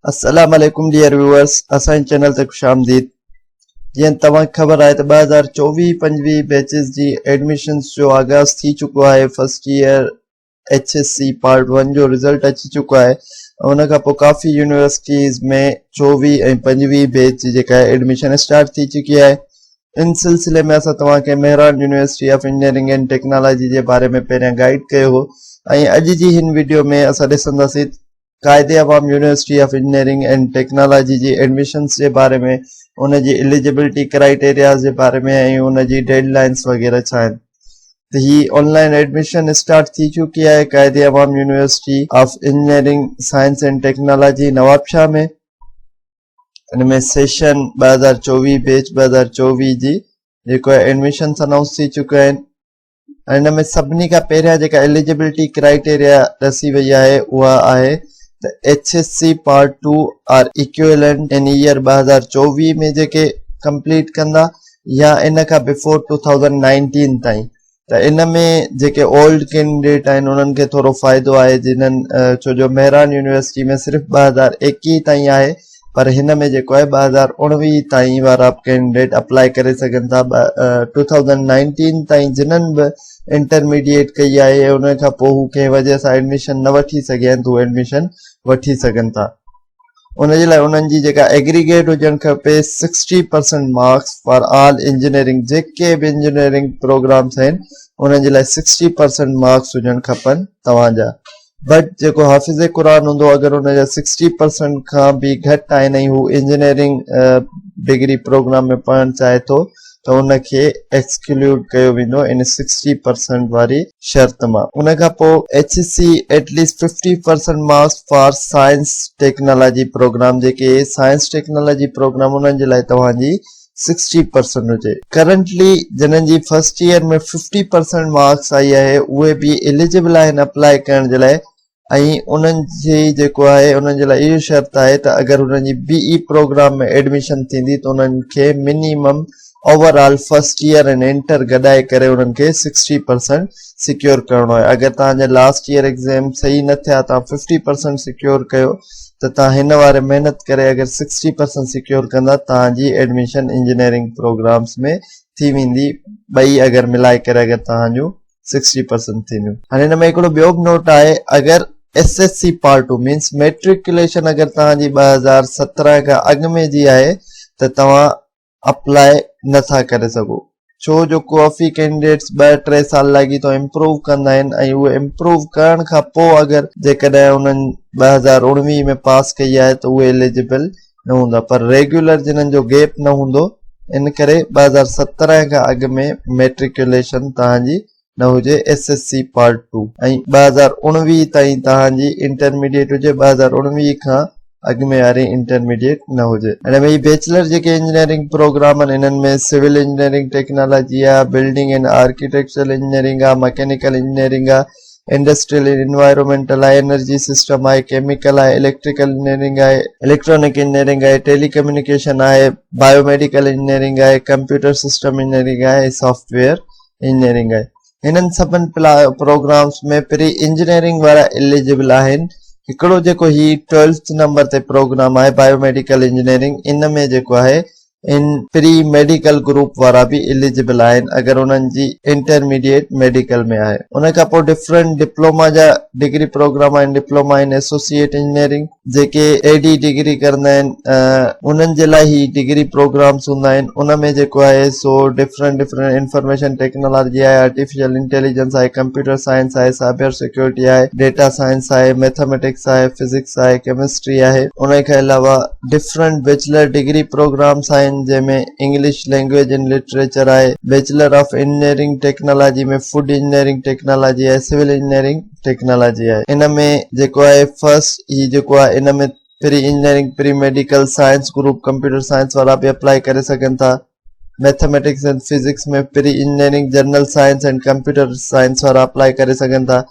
السلام عليڪم dear viewers اسان جي چينل تي خوش آمديد جيئن توهان کي خبر آهي ته 2024 25 بيچز جي ايڊميشنز جو آغاز ٿي چڪو آهي first year H S C part 1 جو رزلٽ اچي چڪو آهي ان کان پوء ڪافي يونيورسٽيز ۾ 24 ۽ 25 بيچ جي جيڪا ايڊميشن اسٽارٽ ٿي چڪي آهي ان سلسلي ۾ اسان توهان کي Mehran university of engineering and technology جي باري ۾ پهريان گائيڊ ڪيو هو ۽ اڄ جي هن ويڊيو ۾ اسان ڏسنداسين Quaid Awam university of engineering and technology جي ايڊميشنز جي باري ۾ ان جي اليجبلٽي ڪرائيٽيرياز جي باري ۾ ۽ ان جي ڊيڊ لائنس وغيره ڇا آهن ته هي آن لائن ايڊميشن اسٽارٽ ٿي چڪي آهي Quaid Awam university of engineering science and technology Nawabshah ۾ ان ۾ سيشن 2024 بيچ 2024 جي جيڪو ايڊميشنز انائونس ٿي چڪا آهن ۽ ان ۾ سڀني کان پهريان جيڪا اليجبلٽي ڪرائيٽيريا ڏسي وئي آهي اها آهي ته H S C part two or equivalent in year 2024 ۾ جيڪي ڪمپليٽ ڪندا يا ان کان بفور 2019 تائين ته ان ۾ جيڪي اولڊ ڪينڊيڊيٽ آهن انهن کي ٿورو فائدو آهي جنهن ڇو جو مهراڻ يونيورسٽي ۾ صرف 2021 تائين آهي پر هن ۾ جيڪو آهي 2019 تائين وارا به ڪينڊيڊيٽ اپلائي ڪري سگهن ٿا 2019 تائين جنھن به انٽرميڊيٽ ڪئي آهي ۽ ان کان پوء هو ڪنهن وجه سان ايڊميشن نه وٺي سگهيا آهن ته هو ايڊميشن وٺي سگهن ٿا ان جي لاء انهن جي جيڪا ايگريگيٽ هجڻ کپي 60% مارڪس فار آل انجنيئرنگ جيڪي به انجنيئرنگ پروگرامس آهن انهن جي لاء 60% مارڪس هجڻ کپن توهان جا بٽ جيڪو حافظ قرآن هوندو اگر ان جا سڪسٽي پرسنٽ کان به گهٽ آهن ۽ هو انجنيئرنگ ڊگري پروگرام ۾ پڙهڻ چاهي ٿو ته ان کي ايڪسڪلوڊ ڪيو ويندو ان سڪسٽي پرسنٽ واري شرط مان. ان کان پوء H C at least fifty percent marks for science technology programme جيڪي سائنس ٽيڪنالاجي پروگرام انهن جي لاء توهان جي سڪسٽي پرسنٽ هجي. ڪرنٽلي جنھن جي first year ۾ fifty percent marks آئي آهي اهي به اليجبل آهن اپلائي ڪرڻ جي لاء ۽ انهن جي جيڪو آهي انهن جي لاء اهو شرط آهي ته اگر انهن جي بي اي پروگرام ۾ ايڊميشن ٿيندي ته انهن کي minimum overall first year ۽ inter گڏائي ڪري انهن کي سڪسٽي پرسنٽ سيڪيور ڪرڻو آهي اگر توهان جا لاسٽ ايئر ايگزيم صحيح نه ٿيا توهان ففٽي پرسنٽ سيڪيور ڪيو ته توهان هن واري محنت ڪري اگر سڪسٽي پرسنٽ سيڪيور ڪندا توهان جي ايڊميشن انجنيئرنگ پروگرامس ۾ ٿي ويندي ٻئي اگر ملائي ڪري اگر توهان جون سڪسٽي پرسنٽ ٿينديون. هاڻي هن ۾ هڪڙو ٻيو به نوٽ آهي اگر S S C part two means matriculation اگر توهان جي 2017 کان اڳ ۾ جي آهي ته توهان اپلاء نه ٿا ڪري سگهو ڇو جو ڪافي ڪينڊيڊيٽس ٻه ٽي سال لاڳيتو امپروو ڪندا آهن ۽ اهي امپروو ڪرڻ کان پوء اگر جيڪڏهن انهن 2019 ۾ پاس ڪئي آهي ته اهي اليجبل نه هوندا پر ريگيولر جنھن جو گيپ نه هوندو ان ڪري 2017 کان اڳ ۾ ميٽريڪيوليشن توهان جي نه هجي S S C part two ۽ 2019 تائين توهان جي انٽرميڊيٽ هجي 2019 کان اڳ ۾ واري انٽرميڊيٽ نه هجي ان ۾ هي بيچلر جيڪي انجنيئرنگ پروگرام آهن انهن ۾ سول انجنيئرنگ ٽيڪنالاجي آهي بلڊنگ اينڊ آرڪيٽيڪچرل انجنيئرنگ آهي مڪينيڪل انجنيئرنگ آهي انڊسٽريل اينڊ انوائرومينٽل آهي انرجي سسٽم آهي ڪيميڪل آهي اليڪٽريڪل انجنيئرنگ آهي اليڪٽرانڪ انجنيئرنگ آهي ٽيلي ڪميونيڪيشن آهي بايو ميڊيڪل انجنيئرنگ آهي ڪمپيوٽر سسٽم انجنيئرنگ آهي ۽ سافٽ ويئر انجنيئرنگ آهي هنن سڀن پروگرامس ۾ پري انجنيئرنگ وارا اليجبل آهن هڪڙو جيڪو هي ٽويلٿ نمبر تي پروگرام آهي بايو ميڊيڪل انجنيئرنگ ان ۾ جيڪو آهي ان پري ميڊيڪل گروپ وارا به اليجبل آهن اگر انهن جي انٽرميڊيٽ ميڊيڪل ۾ آهي ان کان پوء ڊفرنٽ ڊپلوما جا ڊگري پروگرام آهن ڊپلوما ان ايسوسيئيٽ انجنيئرنگ جيڪي اي ڊي ڊگري ڪرندا آهن انهن جي لاء هي ڊگري پروگرامس هوندا آهن ان ۾ جيڪو آهي سو ڊفرنٽ ڊفرنٽ انفارميشن ٽيڪنالاجي آهي آرٽيفيشل انٽيليجنس آهي ڪمپيوٽر سائنس آهي سائبر سيڪيورٽي آهي ڊيٽا سائنس آهي ميٿاميٽڪس آهي فزڪس آهي ڪيمسٽري آهي ان کان علاوه ڊفرنٽ بيچلر ڊگري پروگرامس آهن جنهن ۾ انگلش لينگويج اينڊ لٽريچر آهي bachelor of engineering technology ۾ food engineering technology آهي سول انجنيئرنگ ٽيڪنالاجي آهي ان ۾ جيڪو آهي فرسٽ هي جيڪو آهي ان ۾ pre engineering pre medical science group computer science وارا به اپلائي ڪري سگهن ٿا mathematics and physics ۾ pre engineering general science and computer science وارا اپلائي ڪري سگهن ٿا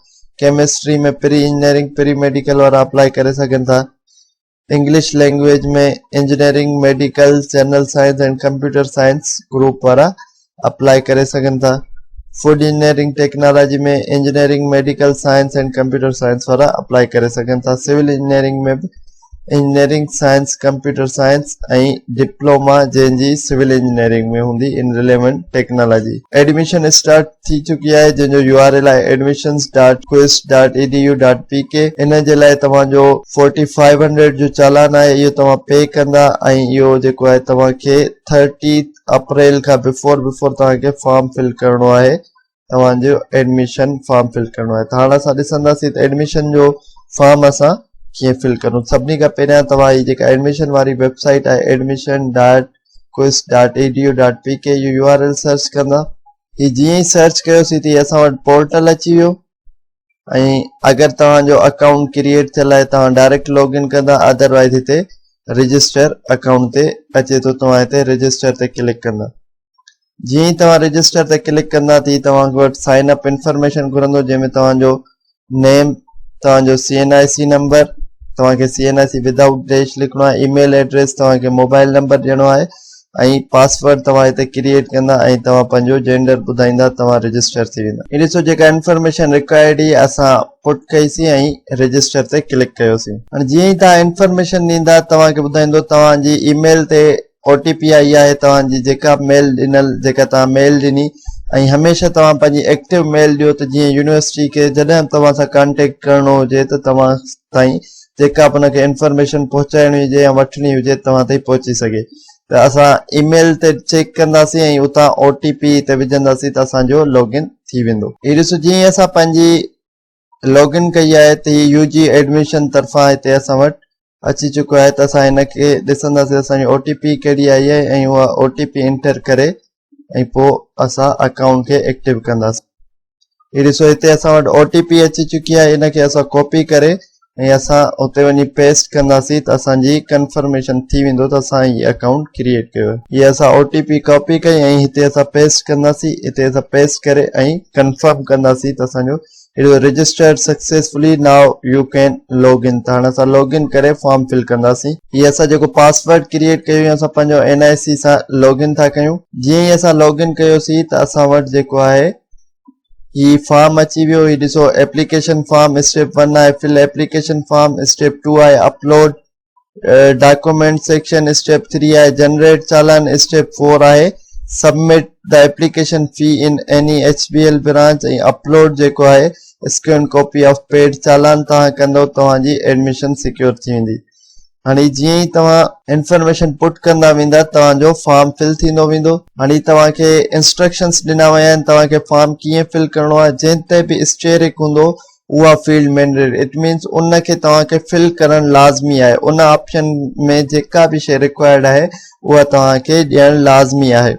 chemistry ۾ pre engineering pre medical وارا اپلائي ڪري سگهن ٿا English language ۾ engineering, medical, general science ۽ computer science group وارا اپلائي ڪري سگهن ٿا. Food engineering technology ۾ engineering, medical science ۽ computer science وارا اپلائي ڪري سگهن ٿا. سول انجنيئرنگ ۾ به engineering science computer science ۽ diploma جنهن جي سول انجنيئرنگ ۾ هوندي in relevant technology. Admission start ٿي چڪي آهي جنهن جو يو آر ايل آهي admissions dot quest dot E D U dot P K ان جي لاء توهان جو فورٽي فائيو هنڊريڊ جو چالان آهي اهو توهان پي ڪندا ۽ اهو جيڪو آهي توهان کي ٿرٽيٿ اپريل کان بفور بفور توهان کي فارم فل ڪرڻو آهي توهان جو ايڊميشن فارم فل ڪرڻو آهي ته هاڻ اسان ڏسنداسين ته ايڊميشن جو فارم اسان ڪيئن فل ڪرون سڀني کان پهريان توهان هي جيڪا ايڊميشن واري ويب سائيٽ آهي admission dot quest dot E D U dot P K U U R L search ڪندا هي جيئن ئي سرچ ڪيوسين ته اسان وٽ پورٽل اچي ويو ۽ اگر توهان جو اڪائونٽ ڪريئيٽ ٿيل آهي توهان ڊائريڪٽ لاگ ان ڪندا ادروائز هتي رجسٽر اڪائونٽ تي اچي ٿو توهان هتي رجسٽر تي ڪلڪ ڪندا جيئن ئي توهان رجسٽر تي ڪلڪ ڪندا تيئن توهان وٽ سائن اپ انفارميشن گهرندو جنهن ۾ توهان جو نيم توهان جو سي اين آء سي نمبر توهان کي C N I C without dash لکڻو آهي اي ميل ايڊريس توهان کي موبائل نمبر ڏيڻو آهي ۽ پاسورڊ توهان هتي ڪريئيٽ ڪندا ۽ توهان پنهنجو جينڊر ٻڌائيندا توهان رجسٽر ٿي ويندا هي ڏسو جيڪا انفارميشن رڪوائرڊ هئي اسان پٽ ڪئي سين ۽ رجسٽر تي ڪلڪ ڪيوسين هاڻي جيئن ئي توهان انفارميشن ڏيندا توهان کي ٻڌائيندو توهان جي اي ميل تي او ٽي پي آئي آهي توهان جي جيڪا به ميل ڏنل جيڪا توهان ميل ڏني ۽ هميشه توهان پنهنجي ايڪٽو ميل ڏيو ته جيئن يونيورسٽي کي جڏهن به توهان سان ڪانٽيڪٽ ڪرڻو هجي ته توهان تائين جيڪا به ان کي انفارميشن پهچائڻي هجي يا وٺڻي هجي توهان تائين پهچي سگهي ته اسان اي ميل تي چيڪ ڪنداسين ۽ اتان او ٽي پي تي وجهنداسين ته اسان جو لاگ ان ٿي ويندو. هي ڏسو جيئن ئي اسان پنهنجي لاگ ان ڪئي آهي ته هي يو جي ايڊميشن طرفان هتي اسان وٽ اچي چڪو آهي ته اسان هن کي ڏسنداسين اسان جي او ٽي پي ڪهڙي آئي آهي ۽ اها او ٽي پي انٽر ڪري ۽ پوء اسان اڪائونٽ کي ايڪٽو ڪنداسين هي ڏسو هتي اسان وٽ او ٽي پي اچي چڪي آهي ان کي اسان ڪاپي ڪري ۽ اسان اتي وڃي پيسٽ ڪنداسين ته اسان جي ڪنفرميشن ٿي ويندو ته اسان هي اڪائونٽ ڪريئيٽ ڪيو آهي. هي اسان او ٽي پي ڪاپي ڪئي ۽ هتي اسان پيسٽ ڪنداسين هتي اسان پيسٽ ڪري ۽ ڪنفرم ڪنداسين ته اسان جو اهڙو registered successfully now you can log in ته هاڻي اسان لاگ ان ڪري فارم فل ڪنداسين. هي اسان جيڪو پاسورڊ ڪريئيٽ ڪيو اسان پنهنجو اين آء سي سان لاگ ان ٿا ڪيون جيئن ئي اسان لاگ ان ڪيوسين ته اسان وٽ جيڪو آهي هي فارم اچي ويو هي ڏسو ايپليڪيشن فارم اسٽيپ 1 آهي فل ايپليڪيشن فارم اسٽيپ 2 آهي اپلوڊ ڊاڪومينٽ سيڪشن اسٽيپ 3 آهي جنريٽ چالان اسٽيپ 4 آهي submit the application fee in any H B L branch ۽ upload جيڪو آهي اسڪين ڪاپي آف پيڊ چالان توهان ڪندو توهان جي ايڊميشن سيڪيور ٿي ويندي هاڻي جيئن ئي توهان انفارميشن پٽ ڪندا ويندا توهان جو فارم فل ٿيندو ويندو. هاڻي توهان کي انسٽرڪشنس ڏنا ويا آهن توهان کي فارم ڪيئن فل ڪرڻو آهي جنهن تي به اسٽيرڪ هوندو اها فيلڊ مينڊيٽ it means ان کي توهان کي فل ڪرڻ لازمي آهي ان آپشن ۾ جيڪا به شيء رڪوائرڊ آهي اها توهان کي ڏيڻ لازمي آهي.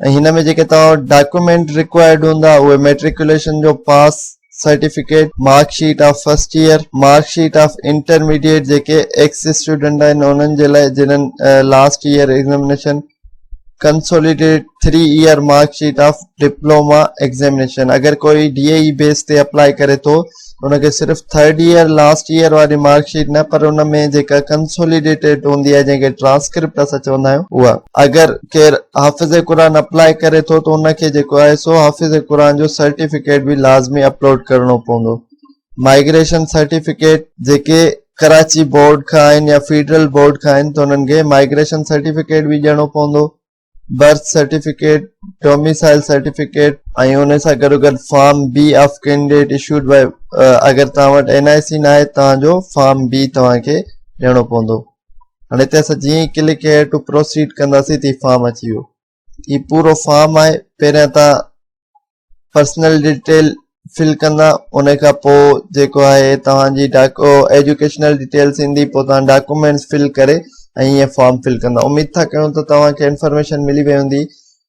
۽ هن ۾ جيڪي توهان وٽ ڊاڪيومينٽ رڪوائرڊ هوندا اهي ميٽريڪيوليشن جو pass certificate, mark sheet of first year, mark sheet of intermediate جيڪي ايڪس اسٽوڊنٽ آهن انهن جي لاء جنهن last year examination, consolidated 3 year mark sheet of diploma examination اگر ڪوئي ڊي اي اي بيس تي اپلائي ڪري ٿو ان کي صرف ٿرڊ ايئر لاسٽ ايئر واري مارڪ شيٽ نه پر ان ۾ جيڪا ڪنسوليڊيٽيڊ هوندي آهي جنهن کي ٽرانسڪرپٽ اسان چوندا آهيون اها. اگر ڪير حافظ قرآن اپلائي ڪري ٿو ته ان کي جيڪو آهي سو حافظ قرآن جو سرٽيفڪيٽ به لازمي اپلوڊ ڪرڻو پوندو. مائگريشن سرٽيفڪيٽ جيڪي ڪراچي بورڊ کان آهن يا فيڊرل بورڊ کان آهن ته انهن کي مائگريشن سرٽيفڪيٽ به ڏيڻو پوندو. برٿ سرٽيفڪيٽ، ڊوميسائل سرٽيفڪيٽ ۽ ان سان گڏوگڏ form B of candidate issued by اگر توهان وٽ اين آء سي ناهي توهان جو فارم بي توهان کي ڏيڻو پوندو. هاڻي هتي اسان جيئن ئي ڪلڪ هيئر ٽو پروسيڊ ڪنداسين ته هي فارم اچي ويو. هي پورو فارم آهي پهريان توهان پرسنل ڊيٽيل فل ڪندا ان کان پوء جيڪو آهي توهان جي ڊاڪو ايجوڪيشنل ڊيٽيلس ايندي پوء توهان ڊاڪومينٽس فل ڪري ۽ ائين فارم فل ڪندا اميد ٿا ڪيون ته توهان کي انفارميشن ملي وئي هوندي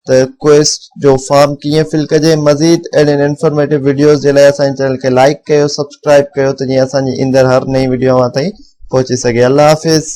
ته ڪوئسٽ جو فارم ڪيئن فل ڪجي مزيد اهڙين انفارميٽو وڊيوز جي لاء اسان جي چينل کي لائڪ ڪيو سبسڪرائب ڪيو ته جيئن اسان جي ايندڙ هر نئين وڊيو اوهان تائين پهچي سگهي الله حافظ.